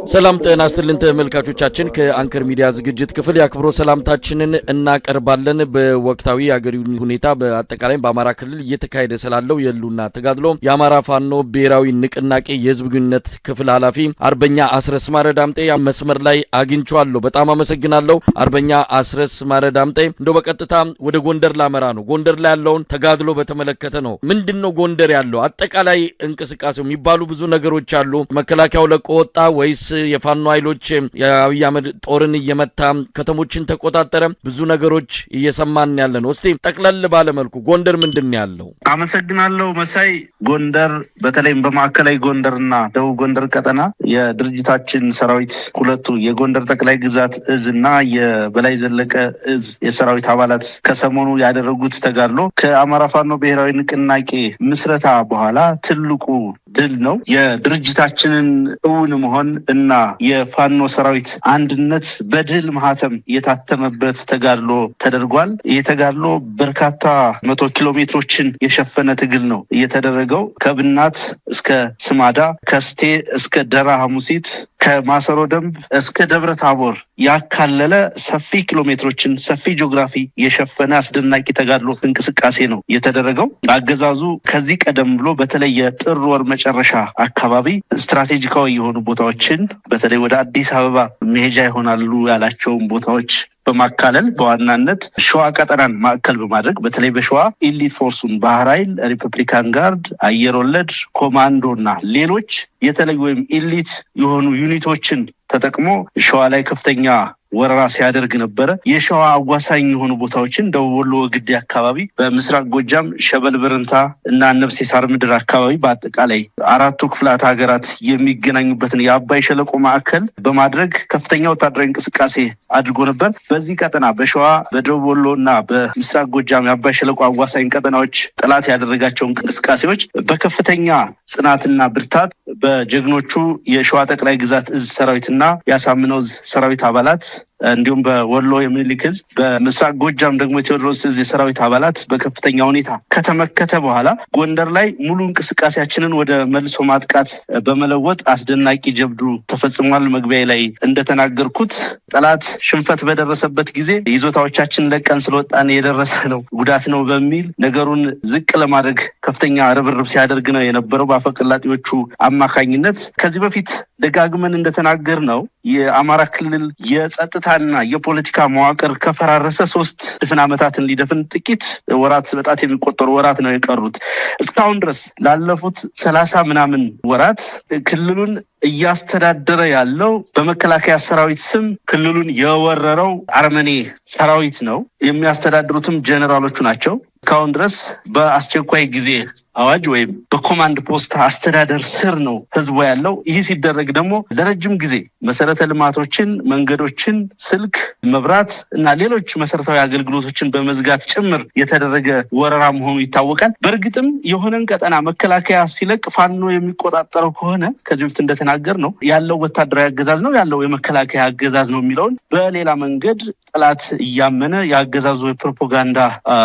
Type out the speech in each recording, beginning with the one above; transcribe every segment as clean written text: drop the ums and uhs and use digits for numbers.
ሰላም ጤና ይስጥልን ተመልካቾቻችን፣ ከአንከር ሚዲያ ዝግጅት ክፍል የአክብሮት ሰላምታችንን እናቀርባለን። በወቅታዊ የአገሪቱ ሁኔታ በአጠቃላይም በአማራ ክልል እየተካሄደ ስላለው የህልውና ተጋድሎ የአማራ ፋኖ ብሔራዊ ንቅናቄ የህዝብ ግንኙነት ክፍል ኃላፊ አርበኛ አስረስ ማረ ዳምጤ መስመር ላይ አግኝቼዋለሁ። በጣም አመሰግናለሁ አርበኛ አስረስ ማረ ዳምጤ። እንደው በቀጥታ ወደ ጎንደር ላመራ ነው። ጎንደር ላይ ያለውን ተጋድሎ በተመለከተ ነው። ምንድን ነው ጎንደር ያለው አጠቃላይ እንቅስቃሴው? የሚባሉ ብዙ ነገሮች አሉ። መከላከያው ለቆ ወጣ ወይስ የፋኖ ኃይሎች የአብይ አህመድ ጦርን እየመታ ከተሞችን ተቆጣጠረ? ብዙ ነገሮች እየሰማን ያለ ነው። እስቲ ጠቅለል ባለመልኩ ጎንደር ምንድን ነው ያለው? አመሰግናለሁ መሳይ። ጎንደር በተለይም በማዕከላዊ ጎንደርና ደቡብ ጎንደር ቀጠና የድርጅታችን ሰራዊት ሁለቱ የጎንደር ጠቅላይ ግዛት እዝ እና የበላይ ዘለቀ እዝ የሰራዊት አባላት ከሰሞኑ ያደረጉት ተጋድሎ ከአማራ ፋኖ ብሔራዊ ንቅናቄ ምስረታ በኋላ ትልቁ ድል ነው። የድርጅታችንን እውን መሆን እና የፋኖ ሰራዊት አንድነት በድል ማህተም የታተመበት ተጋድሎ ተደርጓል። ይህ ተጋድሎ በርካታ 100 ኪሎ ሜትሮችን የሸፈነ ትግል ነው እየተደረገው። ከብናት እስከ ስማዳ፣ ከስቴ እስከ ደራ ሐሙሲት፣ ከማሰሮ ደንብ እስከ ደብረ ታቦር ያካለለ ሰፊ ኪሎ ሜትሮችን፣ ሰፊ ጂኦግራፊ የሸፈነ አስደናቂ ተጋድሎ እንቅስቃሴ ነው የተደረገው። አገዛዙ ከዚህ ቀደም ብሎ በተለይ የጥር ወር መጨረሻ አካባቢ ስትራቴጂካዊ የሆኑ ቦታዎችን፣ በተለይ ወደ አዲስ አበባ መሄጃ ይሆናሉ ያላቸውን ቦታዎች በማካለል፣ በዋናነት ሸዋ ቀጠናን ማዕከል በማድረግ፣ በተለይ በሸዋ elite force ኡን ባህር ኃይል፣ Republican Guard፣ አየር ወለድ፣ ኮማንዶ እና ሌሎች የተለዩ ወይም elite የሆኑ unit ኦችን ተጠቅሞ ሸዋ ላይ ከፍተኛ ወረራ ሲያደርግ ነበረ። የሸዋ አዋሳኝ የሆኑ ቦታዎችን ደቡብ ወሎ ወግዲ አካባቢ፣ በምስራቅ ጎጃም ሸበል በረንታ እና ነፍሴ ሳር ምድር አካባቢ፣ በአጠቃላይ አራቱ ክፍላት ሀገራት የሚገናኙበትን የአባይ ሸለቆ ማዕከል በማድረግ ከፍተኛ ወታደራዊ እንቅስቃሴ አድርጎ ነበር። በዚህ ቀጠና በሸዋ፣ በደቡብ ወሎ እና በምስራቅ ጎጃም የአባይ ሸለቆ አዋሳኝ ቀጠናዎች ጠላት ያደረጋቸው እንቅስቃሴዎች በከፍተኛ ጽናትና ብርታት በጀግኖቹ የሸዋ ጠቅላይ ግዛት እዝ ሰራዊትና የአሳምነው እዝ ሰራዊት አባላት፣ እንዲሁም በወሎ የምኒልክ እዝ፣ በምስራቅ ጎጃም ደግሞ የቴዎድሮስ እዝ የሰራዊት አባላት በከፍተኛ ሁኔታ ከተመከተ በኋላ ጎንደር ላይ ሙሉ እንቅስቃሴያችንን ወደ መልሶ ማጥቃት በመለወጥ አስደናቂ ጀብዱ ተፈጽሟል። መግቢያ ላይ እንደተናገርኩት ጠላት ሽንፈት በደረሰበት ጊዜ ይዞታዎቻችን ለቀን ስለወጣን የደረሰ ነው ጉዳት ነው በሚል ነገሩን ዝቅ ለማድረግ ከፍተኛ ርብርብ ሲያደርግ ነው የነበረው በአፈቀላጤዎቹ አማካኝነት። ከዚህ በፊት ደጋግመን እንደተናገርነው የአማራ ክልል የጸጥታና የፖለቲካ መዋቅር ከፈራረሰ 3 ድፍን ዓመታትን ሊደፍን ጥቂት ወራት፣ በጣት የሚቆጠሩ ወራት ነው የቀሩት። እስካሁን ድረስ ላለፉት 30 ምናምን ወራት ክልሉን እያስተዳደረ ያለው በመከላከያ ሰራዊት ስም ክልሉን የወረረው አረመኔ ሰራዊት ነው። የሚያስተዳድሩትም ጀኔራሎቹ ናቸው። እስካሁን ድረስ በአስቸኳይ ጊዜ አዋጅ ወይም በኮማንድ ፖስት አስተዳደር ስር ነው ህዝቡ ያለው። ይህ ሲደረግ ደግሞ ለረጅም ጊዜ መሰረተ ልማቶችን፣ መንገዶችን፣ ስልክ፣ መብራት እና ሌሎች መሰረታዊ አገልግሎቶችን በመዝጋት ጭምር የተደረገ ወረራ መሆኑ ይታወቃል። በእርግጥም የሆነን ቀጠና መከላከያ ሲለቅ ፋኖ የሚቆጣጠረው ከሆነ፣ ከዚህ በፊት እንደተናገርነው ያለው ወታደራዊ አገዛዝ ነው ያለው የመከላከያ አገዛዝ ነው የሚለውን በሌላ መንገድ ጠላት እያመነ፣ የአገዛዙ የፕሮፓጋንዳ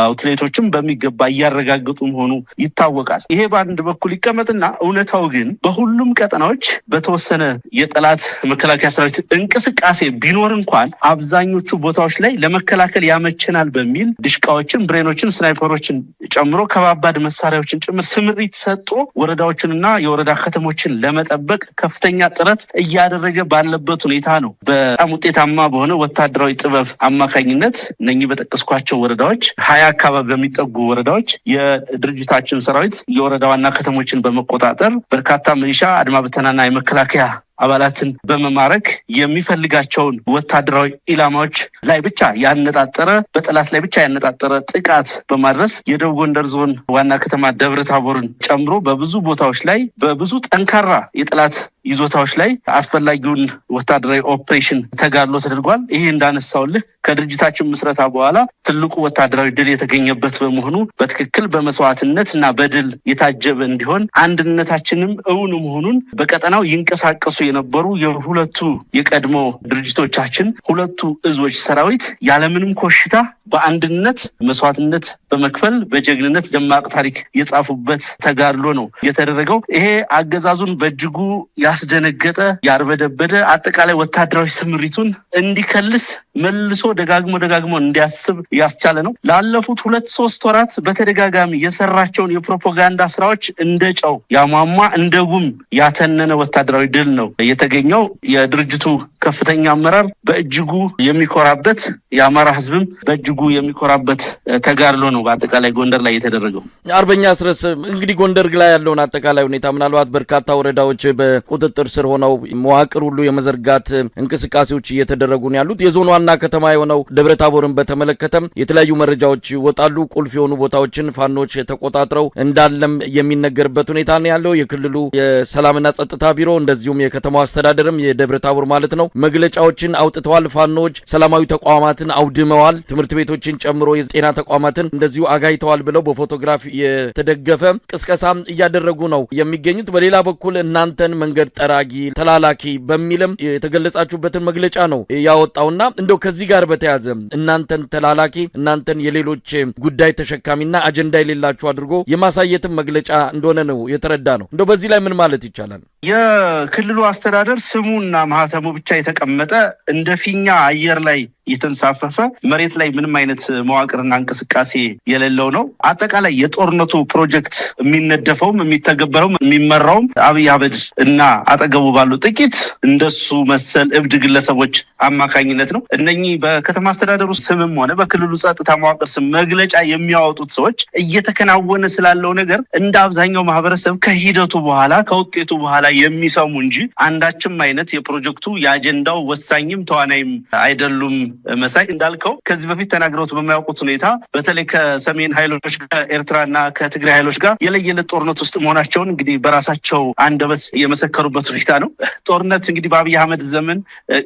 outlet ኦችም በሚገባ እያረጋገጡ መሆኑ ይታወቃል። ይሄ በአንድ በኩል ይቀመጥና እውነታው ግን በሁሉም ቀጠናዎች በተወሰነ የጠላት መከላከያ ሰራዊት እንቅስቃሴ ቢኖር እንኳን አብዛኞቹ ቦታዎች ላይ ለመከላከል ያመቸናል በሚል ድሽቃዎችን፣ ብሬኖችን፣ ስናይፐሮችን ጨምሮ ከባባድ መሳሪያዎችን ጭምር ስምሪት ሰጥቶ ወረዳዎችንና የወረዳ ከተሞችን ለመጠበቅ ከፍተኛ ጥረት እያደረገ ባለበት ሁኔታ ነው። በጣም ውጤታማ በሆነ ወታደራዊ ጥበብ አማካኝነት እነኚህ በጠቀስኳቸው ወረዳዎች፣ 20 አካባቢ በሚጠጉ ወረዳዎች የድርጅታችን ሰራዊት የወረዳ ዋና ከተሞችን በመቆጣጠር በርካታ ሚሊሻ፣ አድማ ብተናና የመከላከያ አባላትን በመማረክ የሚፈልጋቸውን ወታደራዊ ኢላማዎች ላይ ብቻ ያነጣጠረ፣ በጠላት ላይ ብቻ ያነጣጠረ ጥቃት በማድረስ የደቡብ ጎንደር ዞን ዋና ከተማ ደብረ ታቦርን ጨምሮ በብዙ ቦታዎች ላይ፣ በብዙ ጠንካራ የጠላት ይዞታዎች ላይ አስፈላጊውን ወታደራዊ ኦፕሬሽን ተጋድሎ ተደርጓል። ይህ እንዳነሳውልህ ከድርጅታችን ምስረታ በኋላ ትልቁ ወታደራዊ ድል የተገኘበት በመሆኑ በትክክል በመስዋዕትነት እና በድል የታጀበ እንዲሆን፣ አንድነታችንም እውን መሆኑን በቀጠናው ይንቀሳቀሱ የነበሩ የሁለቱ የቀድሞ ድርጅቶቻችን ሁለቱ እዞች ሰራዊት ያለምንም ኮሽታ በአንድነት መስዋዕትነት በመክፈል በጀግንነት ደማቅ ታሪክ የጻፉበት ተጋድሎ ነው የተደረገው። ይሄ አገዛዙን በእጅጉ ያስደነገጠ፣ ያርበደበደ፣ አጠቃላይ ወታደራዊ ስምሪቱን እንዲከልስ መልሶ ደጋግሞ ደጋግሞ እንዲያስብ ያስቻለ ነው። ላለፉት 2-3 ወራት በተደጋጋሚ የሰራቸውን የፕሮፓጋንዳ ስራዎች እንደ ጨው ያሟሟ፣ እንደ ጉም ያተነነ ወታደራዊ ድል ነው የተገኘው። የድርጅቱ ከፍተኛ አመራር በእጅጉ የሚኮራበት፣ የአማራ ህዝብም በእጅጉ የሚኮራበት ተጋድሎ ነው በአጠቃላይ ጎንደር ላይ የተደረገው። አርበኛ አስረስ፣ እንግዲህ ጎንደር ላይ ያለውን አጠቃላይ ሁኔታ ምናልባት በርካታ ወረዳዎች በቁጥጥር ስር ሆነው መዋቅር ሁሉ የመዘርጋት እንቅስቃሴዎች እየተደረጉ ነው ያሉት። የዞን ዋና ከተማ የሆነው ደብረ ታቦርን በተመለከተም የተለያዩ መረጃዎች ይወጣሉ። ቁልፍ የሆኑ ቦታዎችን ፋኖች ተቆጣጥረው እንዳለም የሚነገርበት ሁኔታ ነው ያለው። የክልሉ የሰላምና ጸጥታ ቢሮ እንደዚሁም የከተማው አስተዳደርም የደብረ ታቦር ማለት ነው መግለጫዎችን አውጥተዋል። ፋኖች ሰላማዊ ተቋማትን አውድመዋል፣ ትምህርት ቤቶችን ጨምሮ የጤና ተቋማትን እንደዚሁ አጋይተዋል ብለው በፎቶግራፍ የተደገፈ ቅስቀሳም እያደረጉ ነው የሚገኙት። በሌላ በኩል እናንተን መንገድ ጠራጊ፣ ተላላኪ በሚልም የተገለጻችሁበትን መግለጫ ነው ያወጣውና እንደው ከዚህ ጋር በተያዘ እናንተን ተላላኪ፣ እናንተን የሌሎች ጉዳይ ተሸካሚና አጀንዳ የሌላችሁ አድርጎ የማሳየትን መግለጫ እንደሆነ ነው የተረዳ ነው። እንደው በዚህ ላይ ምን ማለት ይቻላል? የክልሉ አስተዳደር ስሙና ማህተሙ ብቻ የተቀመጠ፣ እንደ ፊኛ አየር ላይ የተንሳፈፈ፣ መሬት ላይ ምንም አይነት መዋቅርና እንቅስቃሴ የሌለው ነው። አጠቃላይ የጦርነቱ ፕሮጀክት የሚነደፈውም፣ የሚተገበረውም፣ የሚመራውም አብይ አህመድ እና አጠገቡ ባሉ ጥቂት እንደሱ መሰል እብድ ግለሰቦች አማካኝነት ነው። እነኚህ በከተማ አስተዳደሩ ስምም ሆነ በክልሉ ጸጥታ መዋቅር ስም መግለጫ የሚያወጡት ሰዎች እየተከናወነ ስላለው ነገር እንደ አብዛኛው ማህበረሰብ ከሂደቱ በኋላ፣ ከውጤቱ በኋላ የሚሰሙ እንጂ አንዳችም አይነት የፕሮጀክቱ የአጀንዳው ወሳኝም ተዋናይም አይደሉም። መሳይ፣ እንዳልከው ከዚህ በፊት ተናግረውት በማያውቁት ሁኔታ በተለይ ከሰሜን ኃይሎች፣ ከኤርትራና ከትግራይ ኃይሎች ጋር የለየለት ጦርነት ውስጥ መሆናቸውን እንግዲህ በራሳቸው አንደበት የመሰከሩበት ሁኔታ ነው። ጦርነት እንግዲህ በአብይ አህመድ ዘመን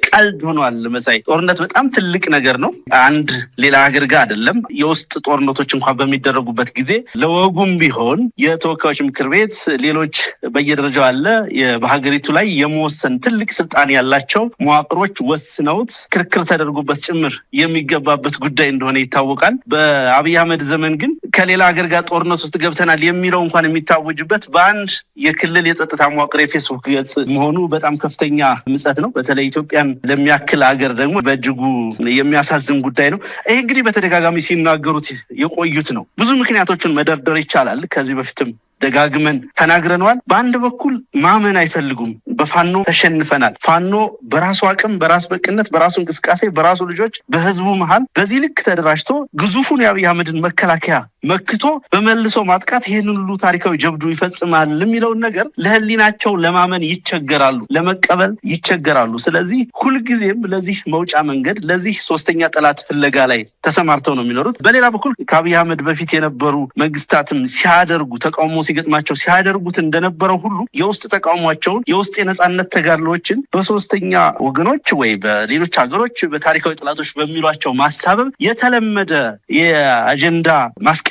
ቀልድ ሆኗል። መሳይ፣ ጦርነት በጣም ትልቅ ነገር ነው። አንድ ሌላ ሀገር ጋር አይደለም። የውስጥ ጦርነቶች እንኳን በሚደረጉበት ጊዜ ለወጉም ቢሆን የተወካዮች ምክር ቤት፣ ሌሎች በየደረጃው አለ በሀገሪቱ ላይ የመወሰን ትልቅ ስልጣን ያላቸው መዋቅሮች ወስነውት ክርክር ተደርጎበት ጭምር የሚገባበት ጉዳይ እንደሆነ ይታወቃል። በአብይ አህመድ ዘመን ግን ከሌላ ሀገር ጋር ጦርነት ውስጥ ገብተናል የሚለው እንኳን የሚታወጅበት በአንድ የክልል የጸጥታ መዋቅር የፌስቡክ ገጽ መሆኑ በጣም ከፍተኛ ምጸት ነው። በተለይ ኢትዮጵያን ለሚያክል ሀገር ደግሞ በእጅጉ የሚያሳዝን ጉዳይ ነው። ይህ እንግዲህ በተደጋጋሚ ሲናገሩት የቆዩት ነው። ብዙ ምክንያቶችን መደርደር ይቻላል። ከዚህ በፊትም ደጋግመን ተናግረነዋል። በአንድ በኩል ማመን አይፈልጉም። በፋኖ ተሸንፈናል። ፋኖ በራሱ አቅም፣ በራስ በቅነት፣ በራሱ እንቅስቃሴ፣ በራሱ ልጆች፣ በህዝቡ መሀል በዚህ ልክ ተደራጅቶ ግዙፉን የአብይ አህመድን መከላከያ መክቶ በመልሶ ማጥቃት ይህንን ሁሉ ታሪካዊ ጀብዱ ይፈጽማል የሚለውን ነገር ለህሊናቸው ለማመን ይቸገራሉ፣ ለመቀበል ይቸገራሉ። ስለዚህ ሁልጊዜም ለዚህ መውጫ መንገድ፣ ለዚህ ሶስተኛ ጠላት ፍለጋ ላይ ተሰማርተው ነው የሚኖሩት። በሌላ በኩል ከአብይ አህመድ በፊት የነበሩ መንግስታትም ሲያደርጉ፣ ተቃውሞ ሲገጥማቸው ሲያደርጉት እንደነበረው ሁሉ የውስጥ ተቃውሟቸውን፣ የውስጥ የነፃነት ተጋድሎዎችን በሶስተኛ ወገኖች ወይ በሌሎች ሀገሮች፣ በታሪካዊ ጠላቶች በሚሏቸው ማሳበብ የተለመደ የአጀንዳ ማስቀየሪያ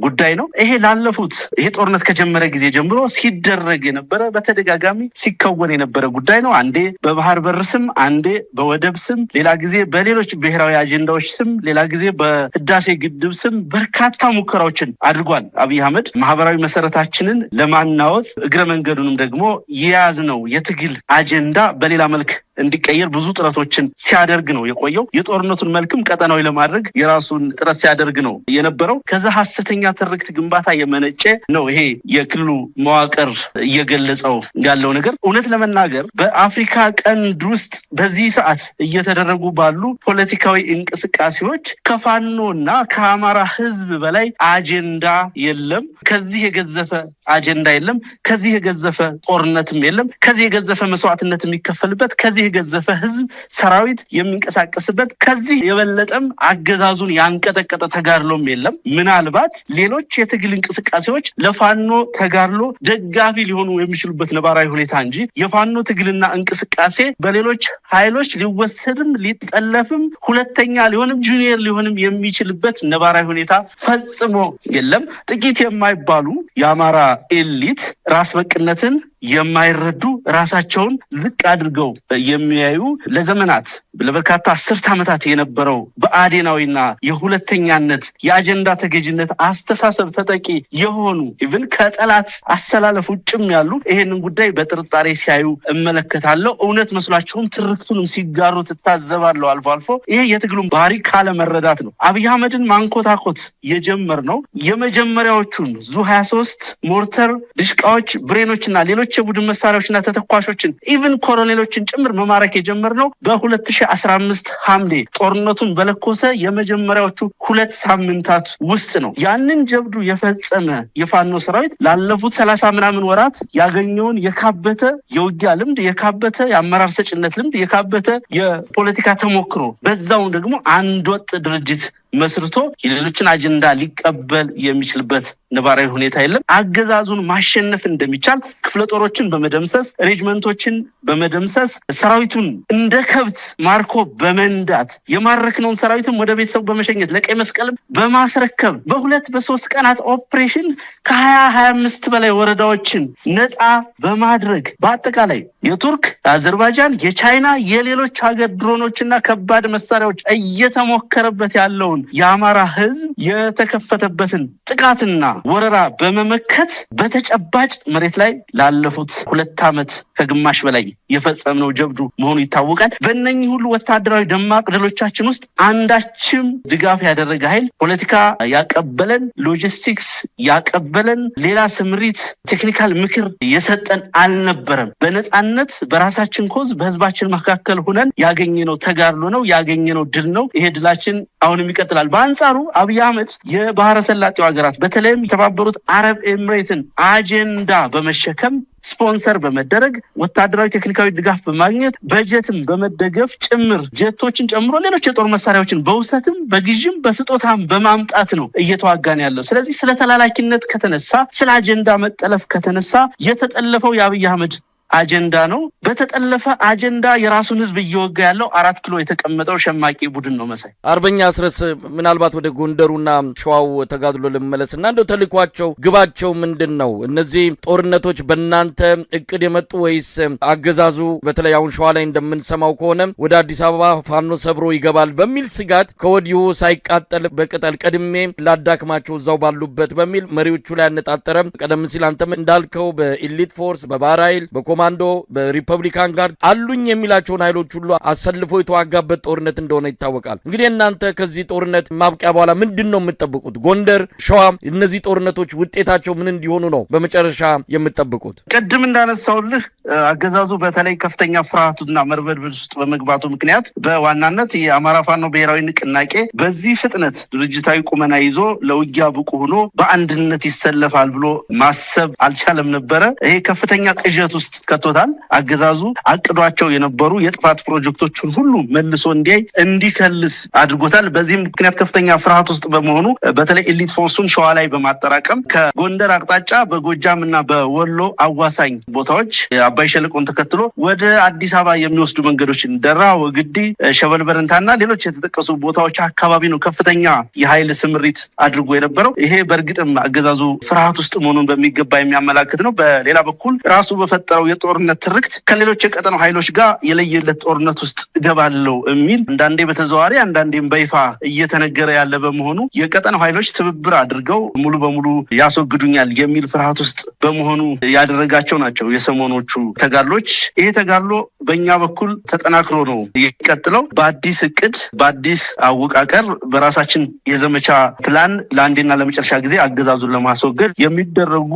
ጉዳይ ነው። ይሄ ላለፉት ይሄ ጦርነት ከጀመረ ጊዜ ጀምሮ ሲደረግ የነበረ፣ በተደጋጋሚ ሲከወን የነበረ ጉዳይ ነው። አንዴ በባህር በር ስም፣ አንዴ በወደብ ስም፣ ሌላ ጊዜ በሌሎች ብሔራዊ አጀንዳዎች ስም፣ ሌላ ጊዜ በህዳሴ ግድብ ስም በርካታ ሙከራዎችን አድርጓል። አብይ አህመድ ማህበራዊ መሰረታችንን ለማናወጽ እግረ መንገዱንም ደግሞ የያዝነው የትግል አጀንዳ በሌላ መልክ እንዲቀየር ብዙ ጥረቶችን ሲያደርግ ነው የቆየው። የጦርነቱን መልክም ቀጠናዊ ለማድረግ የራሱን ጥረት ሲያደርግ ነው የነበረው። ከዛ ሀሰተኛ ትርክት ግንባታ የመነጨ ነው ይሄ የክልሉ መዋቅር እየገለጸው ያለው ነገር። እውነት ለመናገር በአፍሪካ ቀንድ ውስጥ በዚህ ሰዓት እየተደረጉ ባሉ ፖለቲካዊ እንቅስቃሴዎች ከፋኖ እና ከአማራ ሕዝብ በላይ አጀንዳ የለም። ከዚህ የገዘፈ አጀንዳ የለም። ከዚህ የገዘፈ ጦርነትም የለም። ከዚህ የገዘፈ መስዋዕትነት የሚከፈልበት፣ ከዚህ የገዘፈ ህዝብ ሰራዊት የሚንቀሳቀስበት፣ ከዚህ የበለጠም አገዛዙን ያንቀጠቀጠ ተጋድሎም የለም። ምናልባት ሌሎች የትግል እንቅስቃሴዎች ለፋኖ ተጋድሎ ደጋፊ ሊሆኑ የሚችሉበት ነባራዊ ሁኔታ እንጂ የፋኖ ትግልና እንቅስቃሴ በሌሎች ኃይሎች ሊወሰድም፣ ሊጠለፍም፣ ሁለተኛ ሊሆንም፣ ጁኒየር ሊሆንም የሚችልበት ነባራዊ ሁኔታ ፈጽሞ የለም። ጥቂት የማይባሉ የአማራ elite ራስ በቅነትን የማይረዱ፣ ራሳቸውን ዝቅ አድርገው የሚያዩ፣ ለዘመናት ለበርካታ አስርት ዓመታት የነበረው ብአዴናዊና የሁለተኛነት የአጀንዳ ተገዥነት አስተሳሰብ ተጠቂ የሆኑ፣ even ከጠላት አሰላለፍ ውጭም ያሉ ይሄንን ጉዳይ በጥርጣሬ ሲያዩ እመለከታለሁ። እውነት መስሏቸውም ትርክቱንም ሲጋሩ ትታዘባለሁ አልፎ አልፎ። ይሄ የትግሉን ባህሪ ካለመረዳት ነው። አብይ አህመድን ማንኮታኮት የጀመርነው የመጀመሪያዎቹን ዙ 23፣ ሞርተር፣ ድሽቃዎች፣ ብሬኖችና ሌሎች የቡድን መሳሪያዎችና ተተኳሾችን፣ even ኮሎኔሎችን ጭምር መማረክ የጀመርነው በ2015 ሐምሌ ጦርነቱን በለኮሰ የመጀመሪያዎቹ 2 ሳምንታት ውስጥ ነው። ያንን ጀብዱ የፈጸመ የፋኖ ሰራዊት ላለፉት 30 ምናምን ወራት ያገኘውን የካበተ የውጊያ ልምድ፣ የካበተ የአመራር ሰጭነት ልምድ፣ የካበተ የፖለቲካ ተሞክሮ፣ በዛው ደግሞ አንድ ወጥ ድርጅት መስርቶ የሌሎችን አጀንዳ ሊቀበል የሚችልበት ነባራዊ ሁኔታ የለም። አገዛዙን ማሸነፍ እንደሚቻል ክፍለ ጦሮችን በመደምሰስ፣ ሬጅመንቶችን በመደምሰስ፣ ሰራዊቱን እንደ ከብት ማርኮ በመንዳት፣ የማረክነውን ሰራዊትም ወደ ቤተሰቡ በመሸኘት፣ ለቀይ መስቀልም በማስረከብ፣ በ2 በ3 ቀናት ኦፕሬሽን ከ20 25 በላይ ወረዳዎችን ነፃ በማድረግ፣ በአጠቃላይ የቱርክ፣ የአዘርባይጃን፣ የቻይና፣ የሌሎች ሀገር ድሮኖችና ከባድ መሳሪያዎች እየተሞከረበት ያለውን የአማራ ህዝብ የተከፈተበትን ጥቃትና ወረራ በመመከት በተጨባጭ መሬት ላይ ላለፉት 2 ዓመት ከግማሽ በላይ የፈጸምነው ጀብዱ መሆኑ ይታወቃል። በእነኚህ ሁሉ ወታደራዊ ደማቅ ድሎቻችን ውስጥ አንዳችም ድጋፍ ያደረገ ኃይል፣ ፖለቲካ ያቀበለን፣ ሎጂስቲክስ ያቀበለን፣ ሌላ ስምሪት፣ technical ምክር የሰጠን አልነበረም። በነፃነት በራሳችን cause በህዝባችን መካከል ሆነን ያገኘነው ተጋድሎ ነው፣ ያገኘነው ድል ነው። ይሄ ድላችን አሁንም ይቀጥላል። በአንጻሩ አብይ አህመድ የባህረ ሰላጤው ሀገራት በተለይም የተባበሩት አረብ ኤምሬትን አጀንዳ በመሸከም፣ ስፖንሰር በመደረግ፣ ወታደራዊ ቴክኒካዊ ድጋፍ በማግኘት፣ በጀትም በመደገፍ ጭምር፣ ጀቶችን ጨምሮ ሌሎች የጦር መሳሪያዎችን በውሰትም በግዥም በስጦታም በማምጣት ነው እየተዋጋን ያለው። ስለዚህ ስለ ተላላኪነት ከተነሳ፣ ስለ አጀንዳ መጠለፍ ከተነሳ የተጠለፈው የአብይ አህመድ አጀንዳ ነው። በተጠለፈ አጀንዳ የራሱን ህዝብ እየወጋ ያለው 4 ኪሎ የተቀመጠው ሸማቂ ቡድን ነው መሳይ። አርበኛ አስረስ፣ ምናልባት ወደ ጎንደሩና ሸዋው ተጋድሎ ልመለስና እንደው ተልኳቸው ግባቸው ምንድን ነው? እነዚህ ጦርነቶች በእናንተ እቅድ የመጡ ወይስ አገዛዙ በተለይ አሁን ሸዋ ላይ እንደምንሰማው ከሆነ ወደ አዲስ አበባ ፋኖ ሰብሮ ይገባል በሚል ስጋት ከወዲሁ ሳይቃጠል በቅጠል ቀድሜ ላዳክማቸው እዛው ባሉበት በሚል መሪዎቹ ላይ ያነጣጠረ፣ ቀደም ሲል አንተም እንዳልከው በ elite force፣ በባህር ኃይል፣ በኮማንዶ፣ በ Republican Guard አሉኝ የሚላቸውን ኃይሎች ሁሉ አሰልፎ የተዋጋበት ጦርነት እንደሆነ ይታወቃል። እንግዲህ እናንተ ከዚህ ጦርነት ማብቂያ በኋላ ምንድን ነው የምትጠብቁት? ጎንደር፣ ሸዋ እነዚህ ጦርነቶች ውጤታቸው ምን እንዲሆኑ ነው በመጨረሻ የምትጠብቁት? ቅድም እንዳነሳውልህ አገዛዙ በተለይ ከፍተኛ ፍርሃቱና መርበድበድ ውስጥ በመግባቱ ምክንያት በዋናነት የአማራ ፋኖ ብሔራዊ ንቅናቄ በዚህ ፍጥነት ድርጅታዊ ቁመና ይዞ ለውጊያ ብቁ ሆኖ በአንድነት ይሰለፋል ብሎ ማሰብ አልቻለም ነበረ። ይሄ ከፍተኛ ቅዠት ውስጥ ከቶታል። አገዛዙ አቅዷቸው የነበሩ የጥፋት ፕሮጀክቶችን ሁሉ መልሶ እንዲያይ፣ እንዲከልስ አድርጎታል። በዚህም ምክንያት ከፍተኛ ፍርሃት ውስጥ በመሆኑ በተለይ elite force ኡን ሸዋ ላይ በማጠራቀም ከጎንደር አቅጣጫ በጎጃም እና በወሎ አዋሳኝ ቦታዎች የአባይ ሸለቆን ተከትሎ ወደ አዲስ አበባ የሚወስዱ መንገዶችን ደራ፣ ወግዲ፣ ሸበል በረንታና ሌሎች የተጠቀሱ ቦታዎች አካባቢ ነው ከፍተኛ የኃይል ስምሪት አድርጎ የነበረው። ይሄ በእርግጥም አገዛዙ ፍርሃት ውስጥ መሆኑን በሚገባ የሚያመላክት ነው። በሌላ በኩል ራሱ በፈጠረው የጦርነት ትርክት ከሌሎች የቀጠናው ኃይሎች ጋር የለየለት ጦርነት ውስጥ እገባለሁ የሚል አንዳንዴ በተዘዋዋሪ አንዳንዴም በይፋ እየተነገረ ያለ በመሆኑ የቀጠናው ኃይሎች ትብብር አድርገው ሙሉ በሙሉ ያስወግዱኛል የሚል ፍርሃት ውስጥ በመሆኑ ያደረጋቸው ናቸው የሰሞኖቹ ተጋድሎች። ይሄ ተጋድሎ በእኛ በኩል ተጠናክሮ ነው የሚቀጥለው። በአዲስ እቅድ፣ በአዲስ አወቃቀር፣ በራሳችን የዘመቻ ፕላን ለአንዴና ለመጨረሻ ጊዜ አገዛዙን ለማስወገድ የሚደረጉ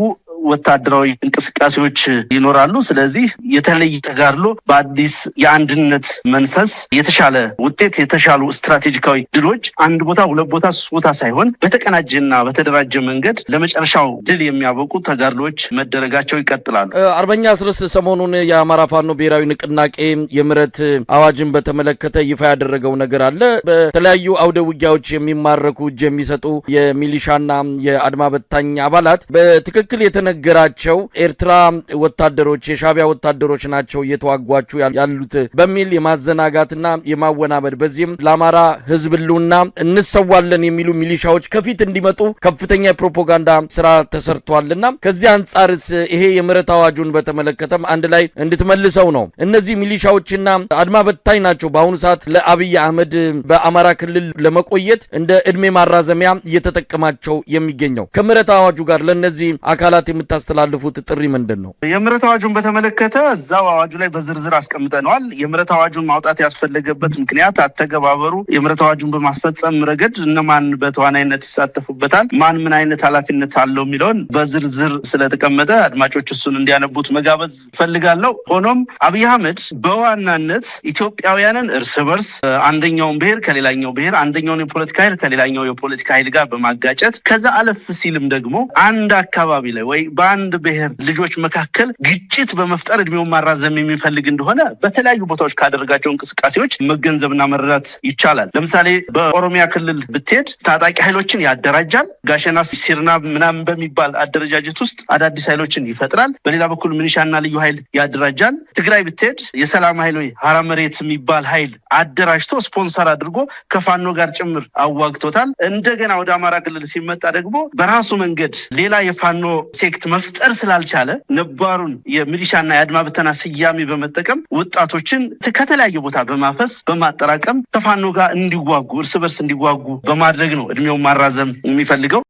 ወታደራዊ እንቅስቃሴዎች ይኖራሉ። ስለዚህ የተለየ ተጋድሎ በአዲስ የአንድነት መንፈስ የተሻለ ውጤት፣ የተሻሉ ስትራቴጂካዊ ድሎች አንድ ቦታ፣ ሁለት ቦታ፣ ሶስት ቦታ ሳይሆን በተቀናጀና በተደራጀ መንገድ ለመጨረሻው ድል የሚያበቁ ተጋድሎች መደረጋቸው ይቀጥላሉ። አርበኛ አስረስ፣ ሰሞኑን የአማራ ፋኖ ብሔራዊ ንቅናቄ የምህረት አዋጅን በተመለከተ ይፋ ያደረገው ነገር አለ። በተለያዩ አውደ ውጊያዎች የሚማረኩ፣ እጅ የሚሰጡ የሚሊሻና የአድማ በታኝ አባላት በትክክል የተነሳ እየተነገራቸው ኤርትራ ወታደሮች፣ የሻዕቢያ ወታደሮች ናቸው እየተዋጓችሁ ያሉት በሚል የማዘናጋትና የማወናበድ፣ በዚህም ለአማራ ሕዝብ ህልውና እንሰዋለን የሚሉ ሚሊሻዎች ከፊት እንዲመጡ ከፍተኛ የፕሮፓጋንዳ ስራ ተሰርቷልና ከዚህ አንጻርስ ይሄ የምህረት አዋጁን በተመለከተም አንድ ላይ እንድትመልሰው ነው። እነዚህ ሚሊሻዎችና አድማ በታኝ ናቸው በአሁኑ ሰዓት ለአብይ አህመድ በአማራ ክልል ለመቆየት እንደ እድሜ ማራዘሚያ እየተጠቀማቸው የሚገኘው። ከምህረት አዋጁ ጋር ለእነዚህ አካላት የምታስተላልፉት ጥሪ ምንድን ነው? የምህረት አዋጁን በተመለከተ እዛው አዋጁ ላይ በዝርዝር አስቀምጠነዋል። የምህረት አዋጁን ማውጣት ያስፈለገበት ምክንያት፣ አተገባበሩ፣ የምህረት አዋጁን በማስፈጸም ረገድ እነማን በተዋናይነት ይሳተፉበታል፣ ማን ምን አይነት ኃላፊነት አለው የሚለውን በዝርዝር ስለተቀመጠ አድማጮች እሱን እንዲያነቡት መጋበዝ ፈልጋለሁ። ሆኖም አብይ አህመድ በዋናነት ኢትዮጵያውያንን እርስ በርስ፣ አንደኛውን ብሔር ከሌላኛው ብሔር፣ አንደኛውን የፖለቲካ ኃይል ከሌላኛው የፖለቲካ ኃይል ጋር በማጋጨት፣ ከዛ አለፍ ሲልም ደግሞ አንድ አካባቢ ላይ ወይ በአንድ ብሔር ልጆች መካከል ግጭት በመፍጠር እድሜውን ማራዘም የሚፈልግ እንደሆነ በተለያዩ ቦታዎች ካደረጋቸው እንቅስቃሴዎች መገንዘብና መረዳት ይቻላል። ለምሳሌ በኦሮሚያ ክልል ብትሄድ ታጣቂ ኃይሎችን ያደራጃል። ጋሸና ሲርና ምናምን በሚባል አደረጃጀት ውስጥ አዳዲስ ኃይሎችን ይፈጥራል። በሌላ በኩል ሚሊሻና ልዩ ኃይል ያደራጃል። ትግራይ ብትሄድ የሰላም ኃይል ወይ ሀራ መሬት የሚባል ኃይል አደራጅቶ፣ ስፖንሰር አድርጎ ከፋኖ ጋር ጭምር አዋግቶታል። እንደገና ወደ አማራ ክልል ሲመጣ ደግሞ በራሱ መንገድ ሌላ የፋኖ sect መፍጠር ስላልቻለ ነባሩን የሚሊሻና የአድማ ብተና ስያሜ በመጠቀም ወጣቶችን ከተለያየ ቦታ በማፈስ፣ በማጠራቀም ከፋኖ ጋር እንዲዋጉ፣ እርስ በርስ እንዲዋጉ በማድረግ ነው እድሜውን ማራዘም የሚፈልገው።